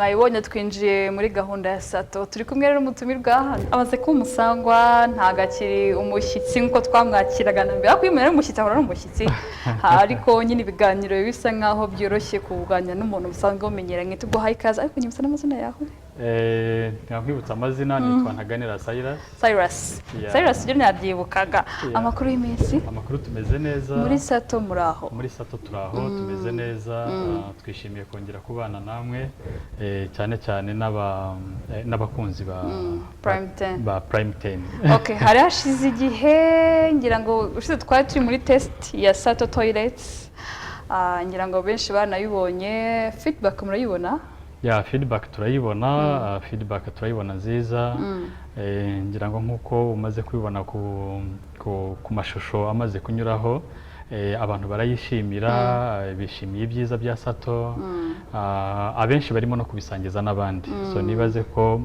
Mwayibonye, twinjiye muri gahunda ya Sato. Turi kumwe rero n'umutumirwa, amaze kuba umusangwa, ntabwo akiri umushyitsi nk'uko twamwakiraga na mbere. Ariko iyo umuntu ari umushyitsi ahora ari umushyitsi. Ariko nyine ibiganiro bisa nkaho byoroshye kuganira n'umuntu musanzwe mumenyeranye. Tuguhaye ikaze, ariko nyibutsa n'amazina yawe. Nkwibutsa amazina, nitwa Ntaganira Cyrus. Cyrus. Yeah. Cyrus, ibyo nabyibukaga. Yeah. Amakuru y'iminsi? Amakuru tumeze neza. Muri Sato muri aho? Muri Sato turi aho, tumeze neza. Twishimiye kongera kubana namwe, cyane cyane n'abakunzi ba Prime 10. Ba Prime 10. Okay, hari hashize igihe, ngira ngo ushize twari turi muri test ya Sato Toilets. Ngira ngo benshi banayibonye, feedback murayibona? Ya, feedback turayibona, feedback turayibona nziza. Ngira ngo nk'uko umaze kubibona ku mashusho amaze kunyuraho, abantu barayishimira, bishimiye ibyiza bya Sato. Abenshi barimo no kubisangiza n'abandi. So nibaze ko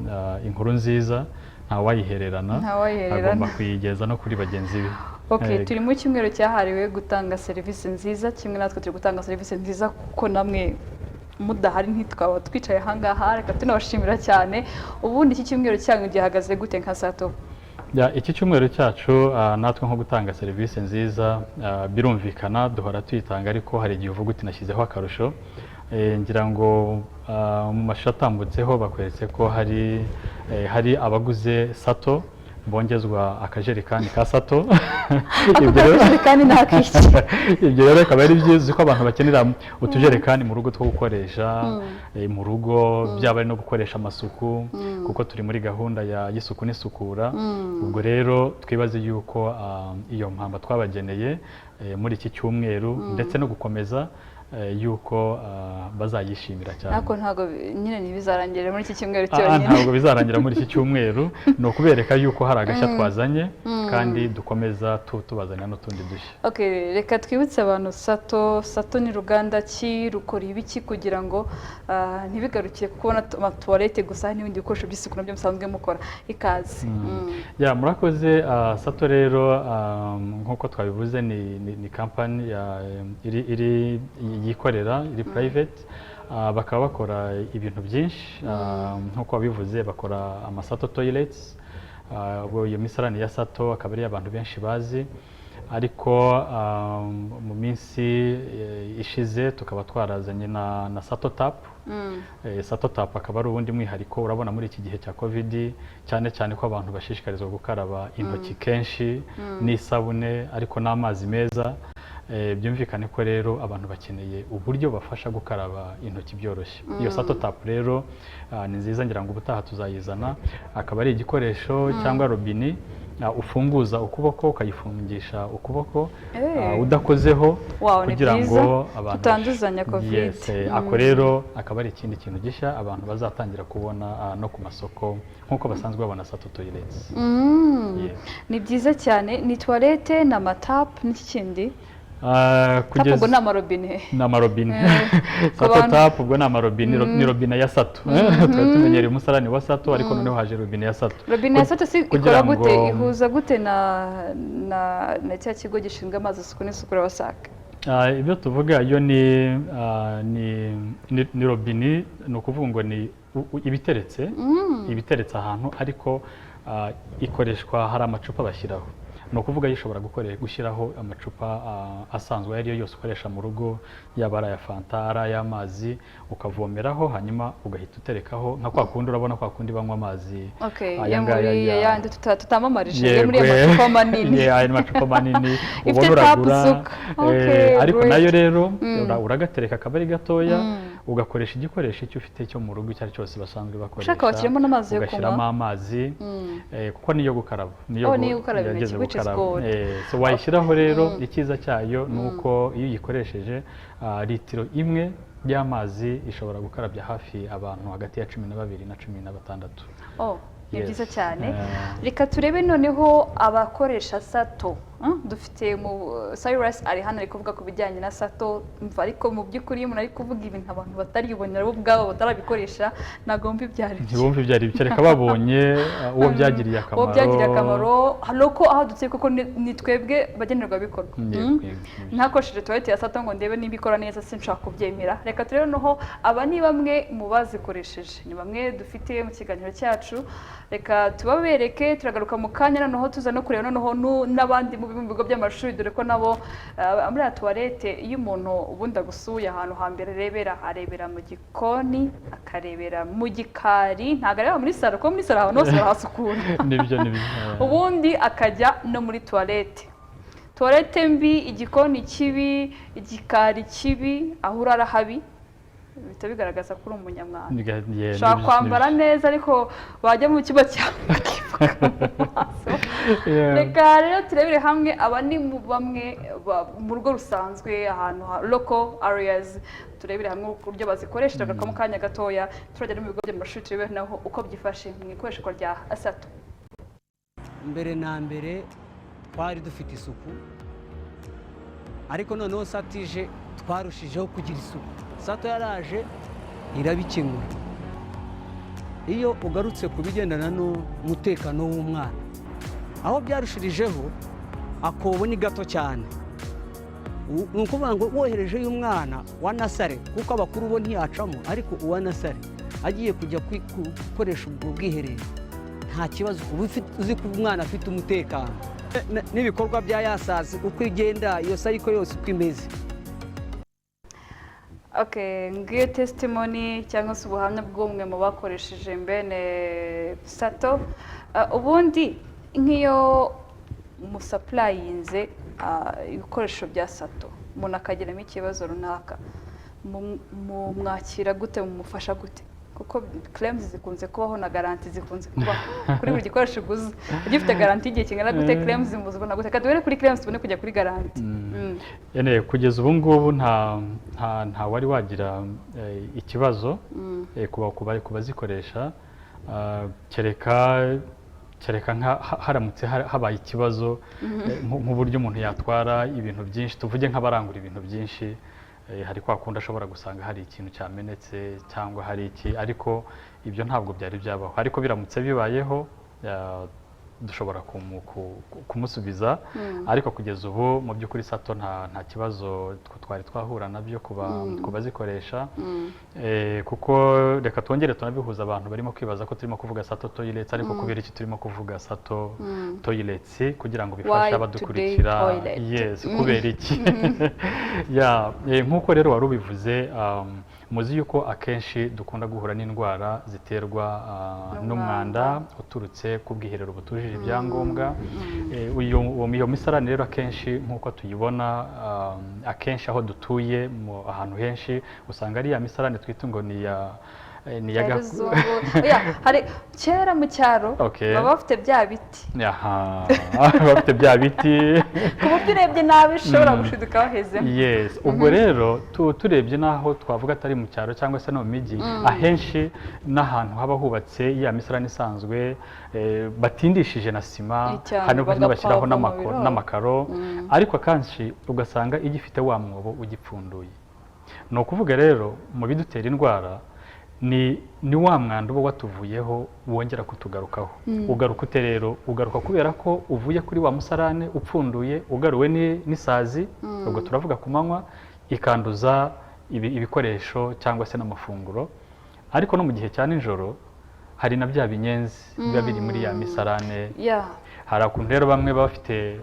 inkuru nziza ntawayihererana, Ntawayihererana. agomba kuyigeza no kuri bagenzi be. Okay, turi mu cyumweru cyahariwe gutanga serivisi nziza, kimwe natwe turi gutanga serivisi nziza, kuko namwe mudahari ntitwaba twicaye ahangaha. Reka tunabashimira cyane. Ubundi iki cyumweru cyanyu gihagaze gute nka Sato? Ya, iki cyumweru cyacu, natwe nko gutanga serivisi nziza, birumvikana duhora tuyitanga, ariko hari igihe uvuga uti nashyizeho akarusho. Ngira ngo mu mashusho atambutseho bakweretse ko hari abaguze Sato bongezwa akajerekani ka Sato. Ako Ibyo rero- kajerekani ni ak'iki? Ibyo rero akaba ari byiza ko abantu bakenera utujerekani mu rugo two gukoresha mu rugo, byaba ari no gukoresha amasuku, kuko turi muri gahunda y'isuku n'isukura. Ubwo rero twibaze yuko iyo mpamba twabageneye muri iki cyumweru ndetse no gukomeza, yuko bazayishimira cyane. Ariko ntabwo nyine ntibizarangirira muri iki cyumweru cyonyine. Ntabwo bizarangira muri iki cyumweru, ni ukubereka yuko hari agashya twazanye kandi dukomeza tubazanira n'utundi dushya. Okay, reka twibutse abantu Sato. Sato ni ruganda ki, rukora ibiki, kugira ngo ntibigarukire ku kubona amatuwarete gusa, hari n'ibindi bikoresho by'isuku nabyo musanzwe mukora. Ikaze. Ya, murakoze. Sato rero, nk'uko twabivuze, ni kampani iri yikorera, iri private. Bakaba bakora ibintu byinshi. Nk'uko wabivuze, bakora amasato toilets. Ubwo iyo misarani ya Sato akaba ari abantu benshi bazi, ariko mu minsi ishize tukaba twarazanye na Sato Tap. Sato Tap akaba ari uwundi mwihariko. Urabona muri iki gihe cya Covid, cyane cyane ko abantu bashishikarizwa gukaraba intoki kenshi n'isabune ariko n'amazi meza. Byumvikane ko rero abantu bakeneye uburyo bafasha gukaraba intoki byoroshye. Iyo Sato Tap rero ni nziza, ngira ngo ubutaha tuzayizana. Akaba ari igikoresho cyangwa robini ufunguza ukuboko, ukayifungisha ukuboko udakozeho Wow, ni kugira byiza. ngo abantu Tutanduzanya Covid. Yes, ako rero akaba ari ikindi kintu gishya abantu bazatangira kubona no ku masoko nk'uko basanzwe babona Sato Toilets. Yes. Ni byiza cyane. Ni toilette, ni amatapu, n'iki kindi? Tap Kugeza ubwo ni amarobine. Ni amarobine. Ku Sato Tap ubwo ni amarobine, ni robine ya Sato. Twari tumenyereye umusarani wa Sato, ariko noneho haje robine ya Sato. Robine ya Sato si Kugira ikora gute? ngo- Ihuza gute na cya kigo gishinzwe amazi, isuku n'isukura, WASAC? Ibyo tuvuga iyo ni robini, ni ukuvuga ngo ni ibiteretse ahantu, ariko ikoreshwa hari amacupa bashyiraho. Ni ukuvuga yo ishobora gushyiraho amacupa asanzwe ayo ari yo yose ukoresha mu rugo, yaba ari aya fanta, ari ay'amazi, ukavomeraho, hanyuma ugahita uterekaho nka kwa kundi, urabona kwa kundi banywa amazi Okay, aya yo ngaya muri yandi tutamamarije, yo muri Yego, amacupa manini. Yeah, ayo macupa manini Ifite ubona tap uragura. usuka. Okay, ariko great. nayo rero uragatereka akaba ari gatoya, ugakoresha igikoresho icyo ufite cyo mu rugo icyo ari cyo cyose basanzwe bakoresha. Ushaka washyiramo n'amazi yo Ugashyiramo kunywa. amazi, kuko niyo gukaraba, niyo Oh, niyo gukaraba intoki, yageze which is gukaraba. good. So wayishyiraho rero, icyiza cyayo ni uko iyo uyikoresheje, litiro imwe y'amazi ishobora gukarabya hafi abantu hagati ya 12 na 16. Oh, ni Yes. byiza cyane. Eh. Reka turebe noneho abakoresha Sato. Dufite mu Cyrus ari hano, ari kuvuga ku bijyanye na Sato. Mva, ariko mu by'ukuri iyo umuntu ari kuvuga ibintu abantu bataribonera bo ubwabo, batarabikoresha, ntabwo bumva ibyo ari byo. Ntibumve ibyo ari byo, kereka babonye uwo byagiriye akamaro. Uwo byagiriye akamaro. Hari uko aho dutuye kuko ni twebwe bagenerwabikorwa. Yego, yego, nibyo. Ntakoresheje toilette ya Sato ngo ndebe niba ikora neza, sinshaka kubyemera. Reka turebe noneho, aba ni bamwe mu bazikoresheje, ni bamwe dufite mu kiganiro cyacu. Reka tubabereke, turagaruka mu kanya noneho tuza no kureba noneho n'abandi mu bigo by'amashuri, dore ko nabo muri ya toilette. Iyo umuntu ubundi agusuye, ahantu hambere arebera, arebera mu gikoni, akarebera mu gikari, ntabwo areba muri salo, kuko muri salo ahantu hose barahasukura. Nibyo, nibyo. Ubundi akajya no muri toilette. Toilette mbi, igikoni kibi, igikari kibi, aho urara habi, bihita bigaragaza ko uri umunyamwanda. Ushobora kwambara neza, ariko wajya mu cyumba cyawe bakipfuka mu maso. Reka rero turebere hamwe, aba ni mu bamwe mu rugo rusanzwe, ahantu ha local areas, turebere hamwe uburyo bazikoresha. Tugaruka mu kanya gatoya, turajya no mu bigo by'amashuri, turebe naho uko byifashe mu ikoreshwa rya Sato. Mbere na mbere twari dufite isuku, ariko noneho Sato ije twarushijeho kugira isuku. Sato yaraje irabikemura. Iyo ugarutse ku bigendana n'umutekano w'umwana, aho byarushirijeho, akobo ni gato cyane. Ni ukuvuga ngo woherejeyo umwana wa nursery, kuko abakuru bo ntiyacamo, ariko uwa nursery agiye kujya gukoresha ubwo bwiherero, nta kibazo, uba uzi ko umwana afite umutekano. N'ibikorwa bya yasazi uko igenda, iyo cycle yose uko imeze. Okay, ngiyo testimony cyangwa se ubuhamya bw'umwe mu bakoresheje mbene Sato. Ubundi nk'iyo musupplyinze ibikoresho bya Sato, umuntu akagiramo ikibazo runaka, mumwakira gute, mumufasha gute? Kuko claims zikunze kubaho na garanti zikunze kubaho kuri buri gikoresho uguze. Ugifite garanti y'igihe kingana gute? Claims muzibona gute? Reka duhere kuri claims, tubone kujya kuri garanti. Ene, kugeza ubu ngubu nta wari wagira ikibazo ku bazikoresha, kereka nka haramutse habaye ikibazo, nk'uburyo umuntu yatwara ibintu byinshi, tuvuge nk'abarangura ibintu byinshi, hari kwa kundi ashobora gusanga hari ikintu cyamenetse cyangwa hari iki, ariko ibyo ntabwo byari byabaho. Ariko biramutse bibayeho, dushobora kumusubiza. Ariko kugeza ubu mu by'ukuri Sato nta kibazo twari twahura nabyo ku bazikoresha. Kuko reka twongere tunabihuza, abantu barimo kwibaza ko turimo kuvuga Sato Toilets, ariko kubera iki turimo kuvuga Sato Toilets? Kugira ngo bifashe Why abadukurikira. Today toilet? Yes, kubera iki? Ya, nk'uko rero wari ubivuze, muzi yuko akenshi dukunda guhura n'indwara ziterwa n'umwanda uturutse ku bwiherero butujuje ibyangombwa. Iyo misarane rero akenshi nk'uko tuyibona, akenshi aho dutuye mu ahantu henshi usanga ari ya misarane twita ngo ni iya ni iya ya ruzungu. Oya, hari kera mu cyaro baba bafite bya biti. Aha, bafite bya biti. Ku buryo urebye nabi ushobora gushiduka wahezemo. Yes, ubwo rero turebye n'aho twavuga atari mu cyaro cyangwa se no mu mijyi, ahenshi n'ahantu haba hubatse ya misarane isanzwe, batindishije na sima, Cyane, hari n'ubwo bashyiraho bagapavoma n'amakaro, ariko akenshi ugasanga igifite wa mwobo ugipfunduye. Ni ukuvuga rero mu bidutera indwara ni wa mwanda uba watuvuyeho wongera kutugarukaho. Ugaruka ute rero? Ugaruka kubera ko uvuye kuri wa musarane upfunduye, ugaruwe n'isazi, ubwo turavuga ku manywa, ikanduza ibikoresho cyangwa se n'amafunguro. Ariko no mu gihe cya nijoro hari na bya binyenzi biba biri muri ya misarane. Hari ukuntu rero bamwe baba bafite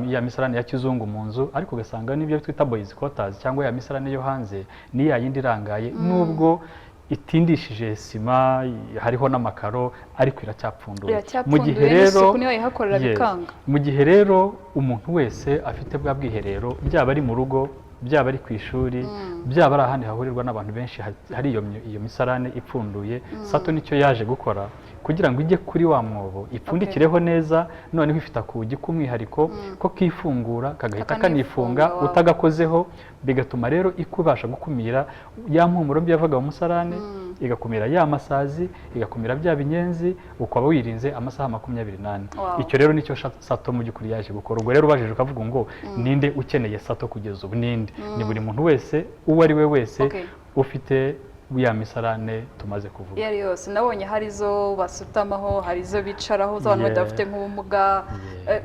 ya misarane ya kizungu mu nzu, ariko ugasanga n'ibyo twita boys quarters cyangwa ya misarane yo hanze ni ya yindi irangaye, nubwo itindishije sima, hariho n'amakaro, ariko iracyapfunduye. Iracyapfunduye, n'isuku niyo yihakorera bikanga. Mu gihe rero umuntu wese afite bwa bwiherero, byaba ari mu rugo, byaba ari ku ishuri, byaba ari ahandi hahurirwa n'abantu benshi, hari iyo misarane ipfunduye, Sato nicyo yaje gukora. kugira ngo ijye kuri wa mwobo ipfundikireho neza. Noneho ifite akugi k'umwihariko ko kifungura kagahita Kakanifunga, kanifunga utagakozeho, bigatuma rero ikubasha gukumira ya mpumuro mbi yavaga mu musarane, igakumira ya masazi, igakumira bya binyenzi, ukaba wirinze amasaha 24. Icyo rero nicyo Sato mu by'ukuri yaje gukora. Ubwo rero ubajije ukavuga ngo ninde ukeneye Sato kugeza ubu, ninde? Ni buri muntu wese, uwo ari we wese ufite ya misarane tumaze kuvuga. Iyo ari yose. Nabonye hari izo basutamaho, hari izo bicaraho z'abantu badafite nk'ubumuga,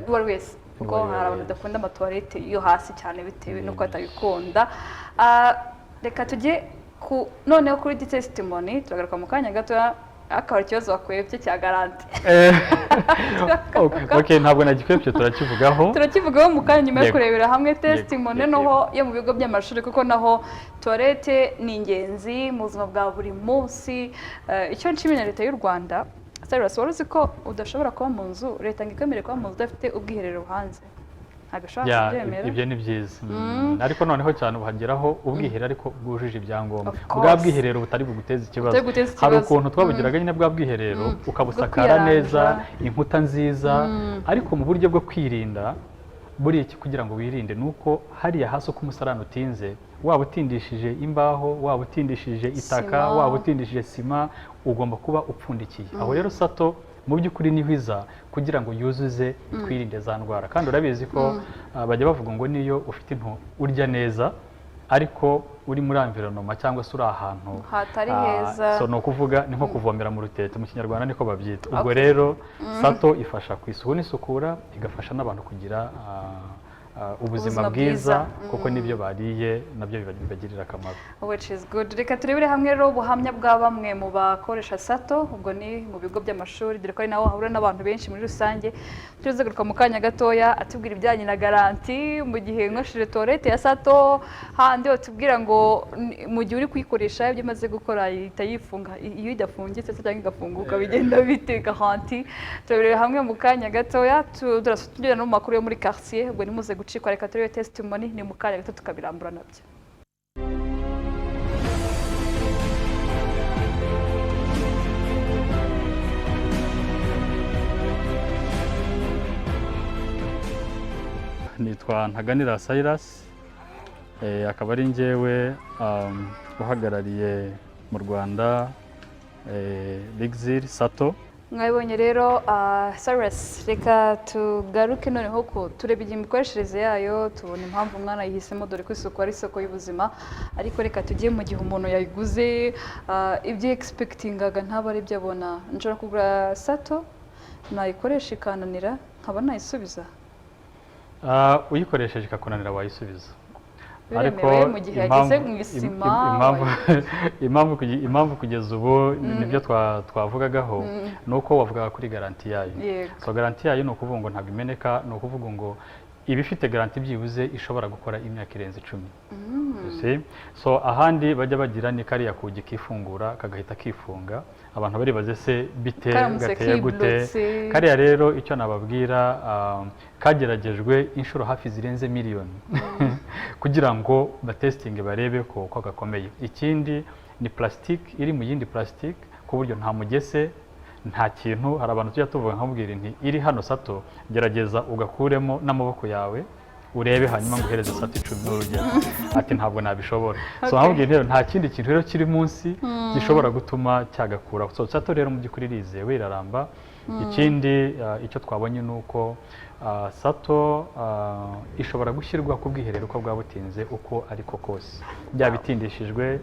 uwo ari wese, kuko Uwo ari we hari abantu wese. badakunda amatuwarete yo hasi cyane bitewe n'uko batabikunda. Reka tujye ku noneho kuri di testimony, turagaruka mu kanya gato, akaba ikibazo wakwebye cya garantie. Okay, ntabwo nagikwebye, turakivugaho. Turakivugaho mu kanya nyuma yo kurebera hamwe testimony noneho yo mu bigo by'amashuri, kuko naho toilette ni ingenzi mu buzima bwa buri munsi. Icyo nshimira leta y'u Rwanda, Cyrus, wari uzi ko udashobora kuba mu nzu, leta ngo ikwemerere kuba mu nzu udafite ubwiherero hanze? Ntabwo ishobora Ya, kubyemera. Ibyo ni byiza. Ariko noneho cyane uhageraho ubwiherero ariko bwujuje ibyangombwa, Of bwa course. bwiherero butari buguteze ikibazo. Butari buguteze Hari ikibazo. ukuntu twabugiraga nyine bwa bwiherero, ukabusakara Bwo neza, kwiyaranja. inkuta nziza, ariko mu buryo bwo kwirinda buriya iki, kugira ngo wirinde, ni uko hariya hasi uko umusarani utinze, waba utindishije imbaho, waba utindishije itaka, Sima. waba utindishije sima, ugomba kuba upfundikiye. Aho rero Sato mu by'ukuri niho iza kugira ngo yuzuze, twirinde za ndwara. Kandi urabizi ko bajya bavuga ngo niyo ufite intu urya neza, ariko uri muri environment cyangwa se uri ahantu hatari heza. So ni ukuvuga ni nko kuvomera mu rutete, mu Kinyarwanda niko babyita. Ubwo rero Sato ifasha ku isuku n'isukura, igafasha n'abantu kugira ubuzima Ubuzima bwiza, bwiza. kuko n'ibyo bariye nabyo bibagirira akamaro. Which is good. Reka turebere hamwe rero ubuhamya bwa bamwe mu bakoresha Sato, ubwo ni mu bigo by'amashuri, dore ko ari naho hahurira n'abantu benshi muri rusange. Tuzagaruka mu kanya gatoya atubwira ibijyanye na garantie mu gihe nkoresheje toilette ya Sato, handi batubwira ngo mu gihe uri kuyikoresha ibyo imaze gukora ihita yifunga, iyo idafungitse se cyangwa igafunguka bigenda bite? Garantie turebere hamwe mu kanya gatoya, tugera no mu makuru yo muri quartier, ubwo nimuze gucikwa. Reka turebe testimony, ni mu kanya gato tukabirambura nabyo. Nitwa Ntaganira Cyrus, akaba ari njyewe uhagarariye mu Rwanda Lixir Sato. Mwabibonye rero, Cyrus, reka tugaruke noneho ko tureba imikoreshereze yayo, tubona impamvu umwana yihisemo, dore ko isuku ari isoko y'ubuzima. Ariko reka tujye mu gihe umuntu yayiguze, ibyo expectingaga ntaba ari byo abona. Nshobora kugura Sato nayikoresha ikananira, nkaba nayisubiza? Uyikoresheje ikakunanira wayisubiza. Biremewe mu gihe yageze mu isima? Impamvu kugeza ubu nibyo twavugagaho, ni uko wavugaga kuri garantie yayo. So garantie yayo ni ukuvuga ngo ntabwo imeneka, ni ukuvuga ngo iba ifite garantie byibuze ishobora gukora imyaka irenze 10. You see? So ahandi bajya bagira ni kariya kugi kifungura kagahita kifunga, abantu baribaze se bite, Karamutse gateye gute? kiblotse. Kariya rero icyo nababwira, kageragejwe inshuro hafi zirenze miliyoni kugira ngo batestinge barebe ko gakomeye. Ikindi ni plastic iri mu yindi plastic, ku buryo nta mugese, nta kintu. Hari abantu tujya tuvuga, nkamubwira nti iri hano Sato, gerageza ugakuremo n'amaboko yawe urebe, hanyuma nguhereze Sato 10 n'urugero. Ati ntabwo nabishobora. So nkababwira nti rero nta kindi kintu rero kiri munsi gishobora gutuma cyagakura. So Sato rero mu by'ukuri irizewe, iraramba. Ikindi icyo twabonye ni uko Sato ishobora gushyirwa ku bwiherero uko bwaba butinze uko ariko kose, byaba bitindishijwe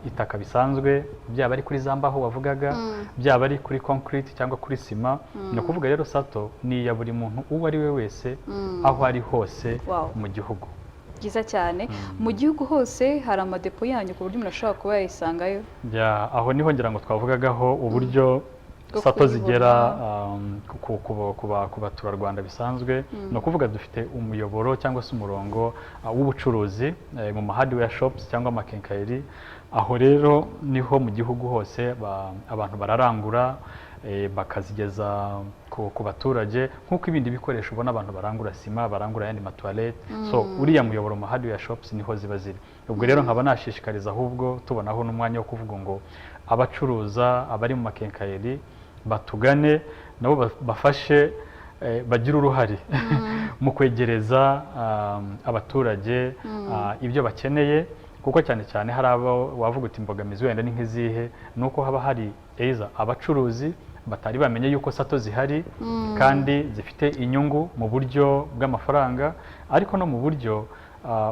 itaka bisanzwe, byaba ari kuri za mbaho wavugaga, byaba ari kuri concrete cyangwa kuri sima. Ni ukuvuga rero Sato ni iya buri muntu uwo ari we wese, aho ari hose mu gihugu. Byiza cyane. Mu gihugu hose hari amadepo yanyu ku buryo umuntu ashobora kuba yayisangayo? Ya, aho niho ngira ngo twavugagaho uburyo Bwo Sato kuyibona. zigera ku baturarwanda bisanzwe. Ni ukuvuga dufite umuyoboro cyangwa se umurongo w'ubucuruzi mu ma hardware shops cyangwa amakenkayeri. Aho rero niho mu gihugu hose abantu bararangura, bakazigeza ku baturage, nk'uko ibindi bikoresho ubona abantu barangura sima, barangura ayandi matuwarete. So uriya muyoboro mu hardware shops niho ziba ziri. Ubwo rero nkaba nashishikariza ahubwo, tubonaho n'umwanya wo kuvuga ngo abacuruza, abari mu makenkayeri Batugane nabo bafashe, bagire uruhare mu kwegereza abaturage ibyo bakeneye, kuko cyane cyane hari abo wavuga uti imbogamizi wenda ni nk'izihe? Ni uko haba hari either abacuruzi batari bamenye yuko Sato zihari kandi zifite inyungu mu buryo bw'amafaranga, ariko no mu buryo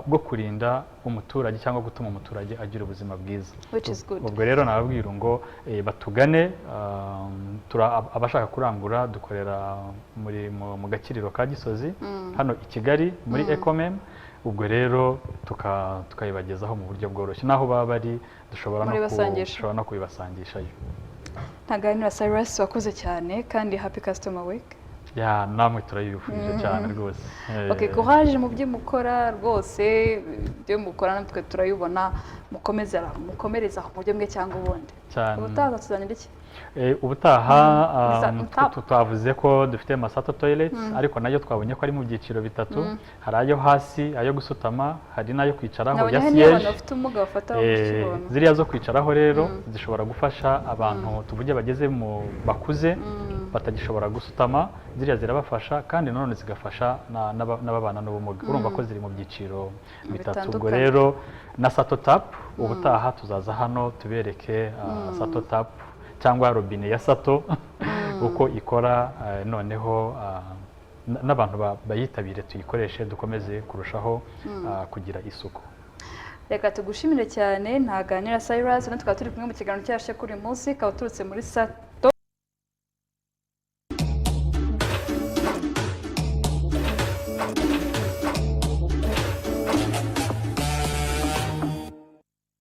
bwo kurinda umuturage cyangwa gutuma umuturage agira ubuzima bwiza. Which is good. Ubwo rero nababwira ngo batugane. Abashaka kurangura, dukorera mu Gakiriro ka Gisozi hano i Kigali muri Ecomem. Ubwo rero tukayibagezaho mu buryo bworoshye n'aho baba bari dushobora no Muribasangisha. Dushobora no kubibasangishayo. Ntaganira Cyrus, wakoze cyane kandi happy customer week. Ya, namwe turayibifurije cyane rwose. Okay, courage mu byo mukora rwose. Ibyo mukora natwe turabibona. Mukomeze, mukomereze aho mu buryo bumwe cyangwa ubundi. Cyane. Ubutaha tuzanira iki? Ubutaha Tap. twavuze ko dufite ama Sato toilets, ariko nayo twabonye ko ari mu byiciro bitatu. Hari ayo hasi, ayo gusutama, hari n'ayo kwicaraho Nabonye ya hari n'abantu siège. bafite ubumuga bafata kukibona. Ziriya zo kwicaraho rero zishobora gufasha abantu tuvuge bageze mu bakuze batagishobora gusutama. Ziriya zirabafasha kandi nanone zigafasha n'ababana n'ubumuga. Urumva ko ziri mu byiciro bitatu. Ubwo Bitandukanye. rero na Sato tap, ubutaha tuzaza hano tubereke Sato tap cyangwa robine ya Sato uko ikora, noneho n'abantu bayitabire, tuyikoreshe, dukomeze kurushaho kugira isuku. Reka tugushimire cyane, Ntaganira Cyrus. Natwe tukaba turi kumwe mu kiganiro cyacu kuri uyu munsi, ikaba uturutse muri Sato.